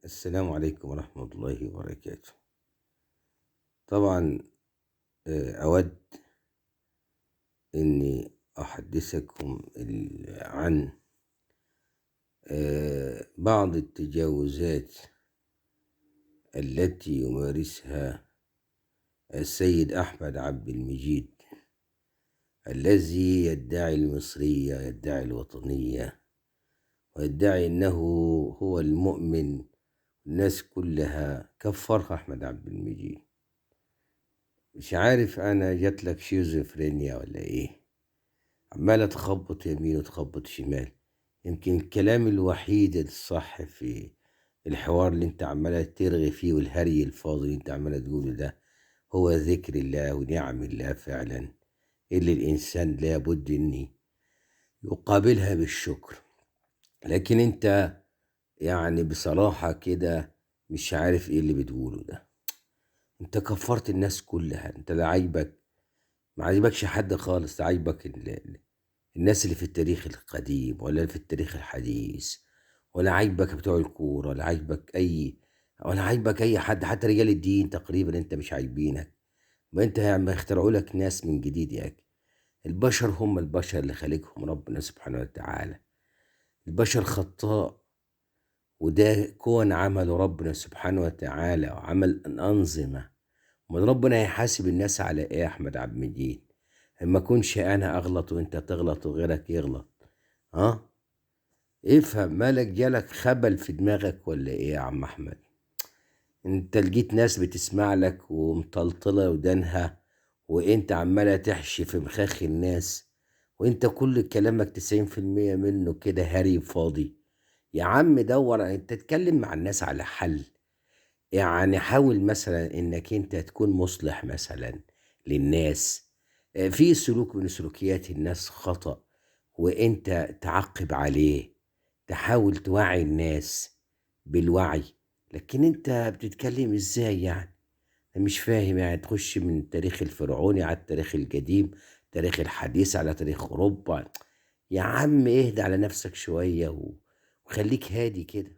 السلام عليكم ورحمة الله وبركاته. طبعا أود أني أحدثكم عن بعض التجاوزات التي يمارسها السيد أحمد عبد المجيد الذي يدعي المصرية، يدعي الوطنية، ويدعي أنه هو المؤمن. الناس كلها كفرها أحمد عبد المجيد. مش عارف أنا جاتلك شيزوفرينيا ولا إيه، عمالة تخبط يمين وتخبط شمال. يمكن الكلام الوحيد الصح في الحوار اللي انت عمالة ترغي فيه والهري الفاضي اللي انت عمالة تقوله ده هو ذكر الله ونعم الله فعلا، اللي الإنسان لابد إن يقابلها بالشكر. لكن انت يعني بصراحة كده مش عارف ايه اللي بتقوله ده. انت كفرت الناس كلها، انت لا عاجبك، ما عاجبكش حد خالص، لا عاجبك الناس اللي في التاريخ القديم ولا في التاريخ الحديث، ولا عاجبك بتوع الكورة، ولا عاجبك اي، ولا عاجبك اي حد، حتى رجال الدين تقريبا انت مش عاجبينك. ما انت يعني اخترعوا لك ناس من جديد يا اخي. البشر هم البشر اللي خلقهم ربنا سبحانه وتعالى. البشر خطاء، وده كون عمله ربنا سبحانه وتعالى وعمل الأنظمة. ما ربنا هيحاسب الناس على ايه يا احمد عبد المجيد؟ ما كنش انا اغلط وانت تغلط وغيرك يغلط. ها افهم، مالك جالك خبل في دماغك ولا ايه يا عم احمد؟ انت لقيت ناس بتسمع لك ومطلطلة ودانها، وانت عمالة تحشي في مخاخ الناس، وانت كل كلامك 90% منه كده هري فاضي. يا عم دور، انت تتكلم مع الناس على حل. يعني حاول مثلا انك انت تكون مصلح مثلا للناس. في سلوك من سلوكيات الناس خطأ وانت تعقب عليه، تحاول توعي الناس بالوعي. لكن انت بتتكلم ازاي يعني؟ انا مش فاهم. يعني تخش من التاريخ الفرعوني على التاريخ القديم، تاريخ الحديث، على تاريخ اوروبا. يا عم اهدى على نفسك شوية وخليك هادي كده.